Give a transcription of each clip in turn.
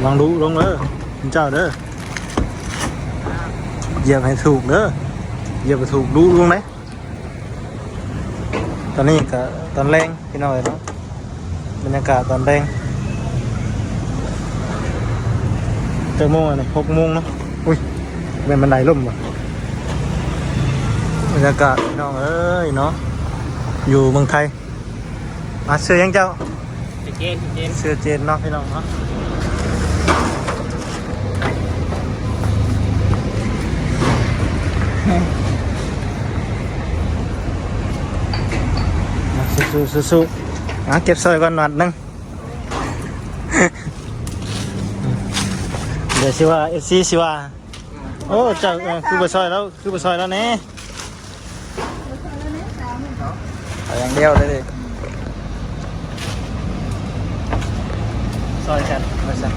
ລອງດຸລົງເດີ ເຈົ້າເດີ ຢຽບໃຫ້ຖືກເດີ ຢຽບໃຫ້ຖືກດຸລົງເດ້. ຕອນນີ້ກະຕອນແລງພີ່ນ້ອງເອີຍເນາະ ບັນຍາກາດຕອນແລງ ຈັກໂມງແລ້ວນີ້? ຫົກໂມງເນາະ. ອຸ້ຍ ແມ່ນບັນໄດລົ້ມບໍ່? ບັນຍາກາດພີ່ນ້ອງເອີຍເນາະ ຢູ່ເມືອງໄທ. ອ່າ ຊື່ຫຍັງເຈົ້າ? ຊື່ເຈນ ຊື່ເຈນ ຊື່ເຈນເນາະພີ່ນ້ອງເນາະ. ສູ້ໆ ອ່າ ເກັບຊ່ອຍກ່ອນໜອດໜຶ່ງ. ດຽວຊິວ່າ ເອັຟຊີ ຊິວ່າ ໂອ້ ເຈົ້າ ເອີ ຄືບໍ່ຊ່ອຍລາວ ຄືບໍ່ຊ່ອຍລາວແດ່? ເອົາຢ່າງດຽວເລີຍ ຊ່ອຍກັນວ່າຊັ້ນ.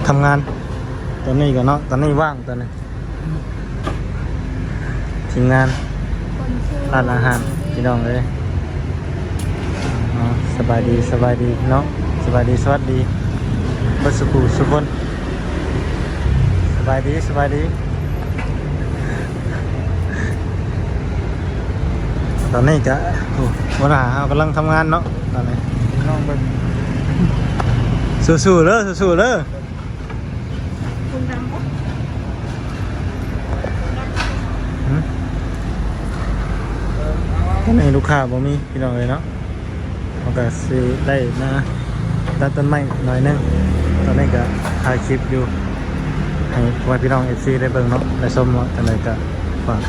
ທຳງານຕອນນີ້ກໍເນາະ ຕອນນີ້ວ່າງຕອນນີ້ ທີມງານຮ້ານອາຫານພີ່ນ້ອງເອີຍເນາະ. ສະບາຍດີ ສະບາຍດີເນາະ ສະບາຍດີ ສະຫວັດດີເບິດສູ່ຜູ້ສູ່ຄົນ. ສະບາຍດີ ສະບາຍດີ. ຕອນນີ້ກະ ໂອ້ ຫົວໜ້າເຮົາກຳລັງທຳງານເນາະ ຕອນນີ້ ພີ່ນ້ອງເບິ່ງ ສູ້ໆເດີ ສູ້ໆເດີ. ຫຶ ຕອນນີ້ລູກຄ້າບໍ່ມີພີ່ນ້ອງເອີຍເນາະ ເຮົາກະຊິໄດ້ມາຕັດຕົ້ນໄມ້ໜ້ອຍໜຶ່ງ. ຕອນນີ້ກະຖ່າຍຄລິບຢູ່ ໃຫ້ພໍ່ແມ່ພີ່ນ້ອງ ເອັຟຊີ ໄດ້ເບິ່ງເນາະ ໄດ້ຊົມເນາະ. ຈັ່ງໃດກະຝາກ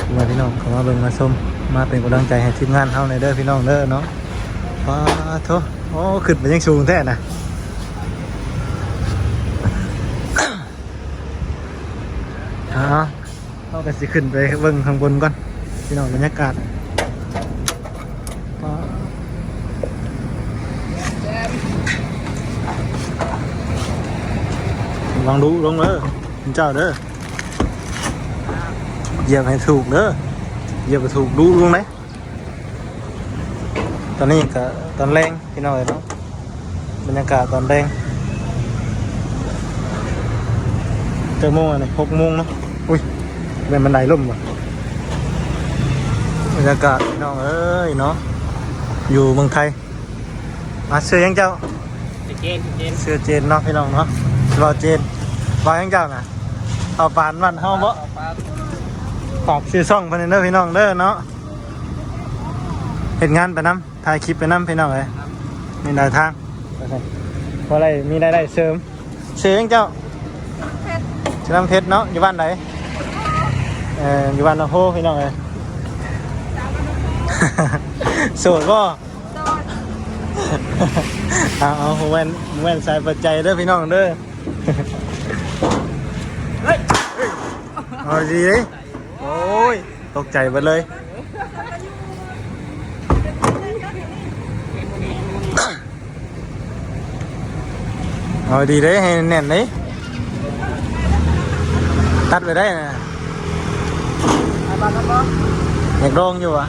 ພໍ່ແມ່ພີ່ນ້ອງເຂົ້າມາເບິ່ງມາຊົມ ມາເປັນກຳລັງໃຈໃຫ້ທີມງານເຮົາແດ່ເດີພີ່ນ້ອງເດີເນາະ. ປາໂທ້ ໂອ້ ຂຶ້ນໄປຍັງສູງແທ້ນະ. ເອົາ ເຮົາກໍຊິຂຶ້ນໄປເບິ່ງຂ້າງບົນກ່ອນພີ່ນ້ອງ ບັນຍາກາດ. ລອງດຸລົງເດີ ເຈົ້າເດີ ຢຽບໃຫ້ຖືກເດີ ຢຽບໃຫ້ຖືກດຸລົງເດ້. ຕອນນີ້ກະຕອນແລງພີ່ນ້ອງເອີຍເນາະ ບັນຍາກາດຕອນແລງ. ຈັກໂມງແລ້ວນີ້? ຫົກໂມງເນາະ. ອຸ້ຍ ແມ່ນບັນໄດລົ້ມບໍ່? ບັນຍາກາດພີ່ນ້ອງເອີຍເນາະ ຢູ່ເມືອງໄທ. ອ່າ ຊື່ຫຍັງເຈົ້າ? ຊື່ເຈນ ຊື່ເຈນ ຊື່ເຈນເນາະ ພີ່ນ້ອງເນາະ. ເວົ້າເຈນ ເວົ້າຫຍັງເຈົ້ານະ? ເອົາປານບ້ານເຮົາບໍ່? ເອົາປານ. ຝາກຊື່ຊ່ອງເພິ່ນແດ່ເດີພີ່ນ້ອງເດີເນາະ. ເຮັດງານໄປນຳ ຖ່າຍຄລິບໄປນຳພີ່ນ້ອງເອີຍ ມີຫຼາຍທາງ ພໍໄດ້ມີລາຍໄດ້ເສີມ. ຊື່ຫຍັງເຈົ້າ? ເພັດ ຊື່ນ້ຳເພັດເນາະ. ຢູ່ບ້ານໃດ? ເອີ ຢູ່ບ້ານນາໂພພີ່ນ້ອງເອີຍ. ໂສດບໍ່? ໂສດ. ເອົາ ເອົາ ບໍ່ແມ່ນ ບໍ່ແມ່ນສາຍເປີດໃຈເດີພີ່ນ້ອງເດີ. ເອົາດີເດ້. ໂອ້ຍ ຕົກໃຈເບິດເລີຍ. ເອົາດີເດ້ ໃຫ້ແໜ້ນເດ້. ຕັດໄວ້ໄດ້ນະ. ຢາກລອງຢູ່ຫວາ?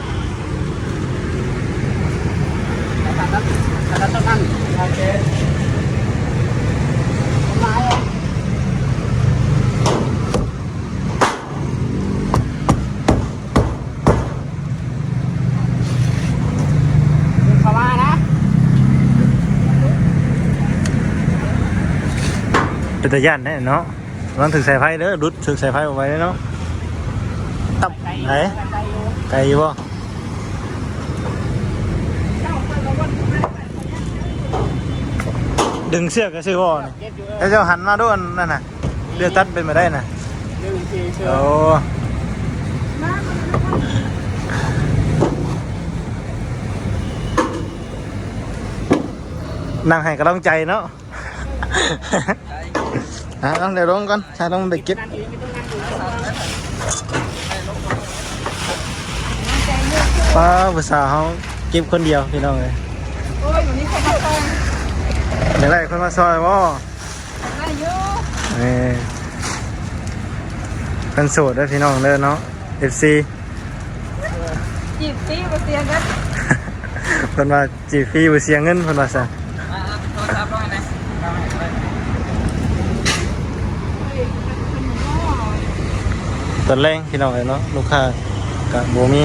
ເຂົ້າມານະ ເປັນຕາຢ້ານແທ້ເນາະ. ລະວັງຖືກສາຍໄຟເດີ ຫຼຸດຖືກສາຍໄຟອອກໄປເດີເນາະ. ຕັບ ໄປ ໄກຢູ່ ໄກຢູ່ບໍ່? ດຶງເຊືອກກະຊື່ບໍ່ນີ້? ແລ້ວເຈົ້າຫັນມາດູອັນນັ້ນນະ. ເລືອກຕັດເປັນໄປໄດ້ນະ. ໂອ້ ນັ່ງໃຫ້ກຳລັງໃຈເນາະ. ອ່າ ເອົາ ດຽວລົງກ່ອນ ຖ້າລົງໄປເກັບ. ປ້າ ຜູ້ສາວເຮົາ ເກັບຄົນດຽວພີ່ນ້ອງເອີຍ. ໂອ້ຍ ບໍ່ມີຄົນມາຊ່ອຍ. ຢາກໄດ້ຄົນມາຊ່ອຍບໍ່? ໄດ້ຢູ່. ເອີ ເພິ່ນໂສດເດີພີ່ນ້ອງເດີເນາະ ເອັຟຊີ. ຈີບຟຣີບໍ່ເສຍເງິນ. ເພິ່ນວ່າ ຈີບຟຣີບໍ່ເສຍເງິນ ເພິ່ນວ່າຊັ້ນ. ອ່າ ໂທລະສັບລອງໃຫ້ແດ່. ຕອນແລງພີ່ນ້ອງເອີຍເນາະ ລູກຄ້າກະບໍ່ມີ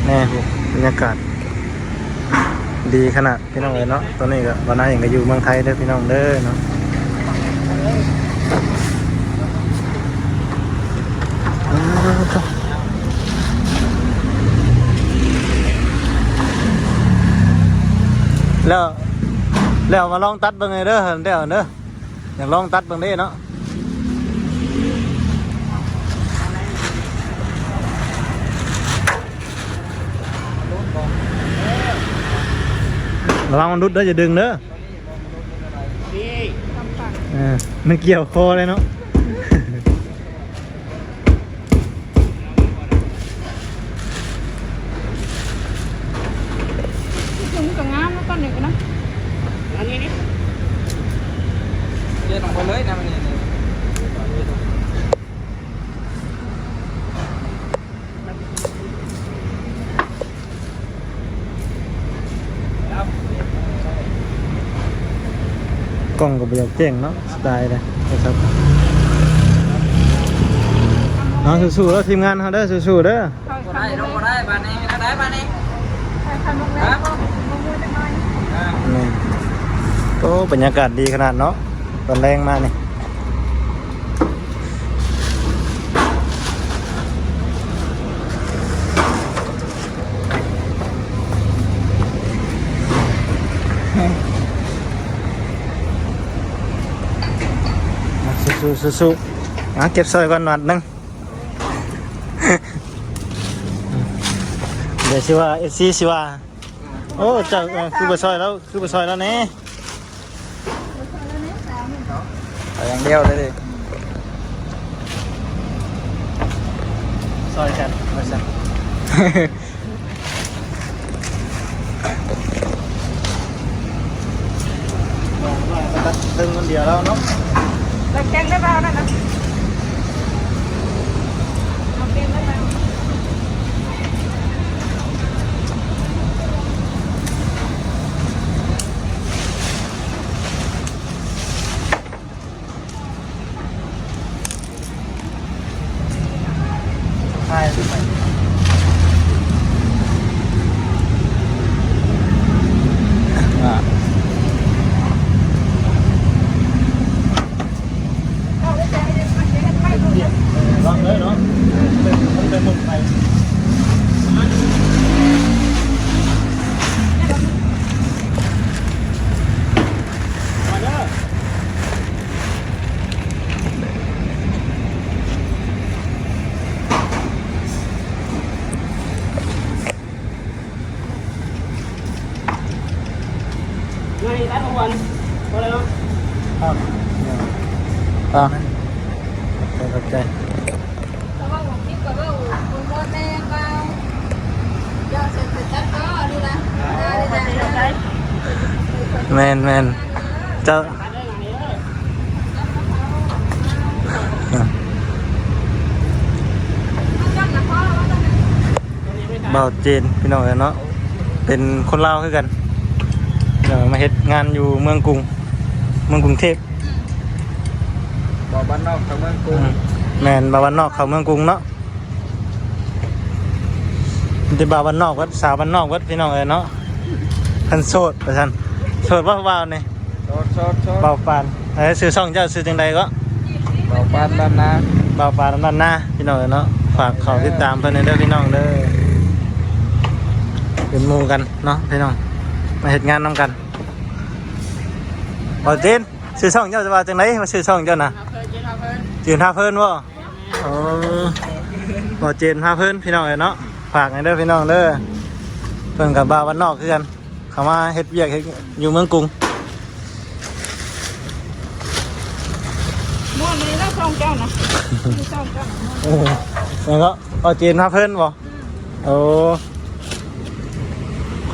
ແນ່. ບັນຍາກາດດີຂະໜາດ. ພີ່ນ້ອງເອີຍເນາະ ຕອນນີ້ກໍບ່າວນາເອງກໍຢູ່ເມືອງໄທເດີພີ່ນ້ອງເດີເນາະ. ແລ້ວ ແລ້ວມາລອງຕັດເບິ່ງເດີ ແລ້ວເດີ ຢາກລອງຕັດເບິ່ງເດ້ເນາະ. ລະວັງມັນຫຼຸດເດີ ຢ່າດຶງເດີ. ເອີ ມັນກ່ຽວຄໍເລີຍເນາະ. ມັນກໍງາມເນາະ ຕອນນີ້ກໍນະ ອັນນີ້ນີ້ ເລນອອກໄປເລີຍນະ ມັນນີ້. ກ້ອງກໍບໍ່ຢາກແຈ້ງເນາະ ສະຕາຍເດ້. ເອົາ ສູ້ໆເດີ ທີມງານເຮົາເດີ ສູ້ໆເດີ. ບໍ່ໄດ້ ລົງບໍ່ໄດ້ ບາດນີ້ ເຮັດແນວໃດບາດນີ້? ແມ່ນ. ໂອ້ ບັນຍາກາດດີຂະໜາດເນາະ ຕອນແລງມານີ້. ສູ້ໆ ສູ້ໆ ອ່ະ ເກັບຊ່ອຍກ່ອນໜວດໜຶ່ງ. ດຽວຊິວ່າ ເອັຟຊີ ຊິວ່າ ໂອ້ ເຈົ້າ ເອີ ຄືບໍ່ຊ່ອຍລາວ ຄືບໍ່ຊ່ອຍລາວແດ່. ເອົາຢ່າງດຽວເລີຍ ຊ່ອຍກັນວ່າຊັ້ນ. ຕັດເທິງຄົນດຽວແລ້ວເນາະ. ແລ້ວແກງໄດ້ບໍ່ນັ້ນນະ? ເອົາແກງໄດ້ບໍ່? ລອງເລີຍເນາະ ເປັນ ເປັນໝູ່ໄປ ມາເດີ. ອ່າ ຂອບໃຈ ຂອບໃຈ. ແມ່ນໆ ເຈົ້າ. ບ່າວເຈນ ພີ່ນ້ອງເອີຍເນາະ ເປັນຄົນລາວຄືກັນ ເອີ ມາເຮັດງານຢູ່ເມືອງກຸງ ເມືອງກຸງເທບ. ບ່າວບ້ານນອກເຂົ້າເມືອງກຸງ. ອືມ ແມ່ນ ບ່າວບ້ານນອກເຂົ້າເມືອງກຸງເນາະ. ມີແຕ່ບ່າວບ້ານນອກເບິດ ສາວບ້ານນອກເບິດ ພີ່ນ້ອງເອີຍເນາະ. ເພິ່ນໂສດວ່າຊັ້ນ. ໂສດບໍ່ບ່າວນີ້? ໂສດ ໂສດ ໂສດ. ບ່າວປານ. ເອີ ຊື່ຊ່ອງເຈົ້າຊື່ຈັ່ງໃດເກາະ? ບ່າວປານລ້ານນາ. ບ່າວປານລ້ານນາ ພີ່ນ້ອງເອີຍເນາະ. ຝາກເຂົ້າຕິດຕາມເພິ່ນແດ່ເດີ ພີ່ນ້ອງເດີ. ເປັນໝູ່ກັນເນາະ ພີ່ນ້ອງ ມາເຮັດງານນຳກັນ. ບ່າວເຈນ ຊື່ຊ່ອງເຈົ້າວ່າຈັ່ງໃດ? ວ່າຊື່ຊ່ອງເຈົ້ານະ? ເຈນພາເພີນ. ເຈນພາເພີນບໍ່? ໂອ້ ບ່າວເຈນພາເພີນ ພີ່ນ້ອງເອີຍເນາະ. ຝາກແດ່ເດີ ພີ່ນ້ອງເດີ. ເພິ່ນກໍບ່າວບ້ານນອກຄືກັນ ເຂົ້າມາເຮັດວຽກເຮັດຢູ່ເມືອງກຸງ. ມ່ວນນີ້ລະຊ່ອງເຈົ້ານະ ຊ່ອງເຈົ້ານະ. ໂອ້ ແລ້ວກໍບ່າວເຈນພາເພີນບໍ່? ໂອ້ ຂ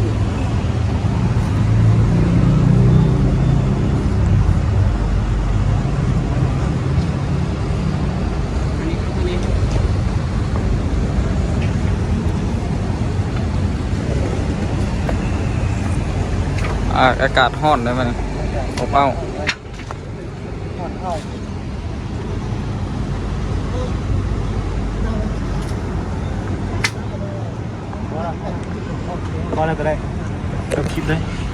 ອາ ອາກາດຮ້ອນໄດ໋ມັນ ອົບອ້າວ. ພໍແລ້ວກໍໄດ້ ຈົບຄລິບເລີຍ.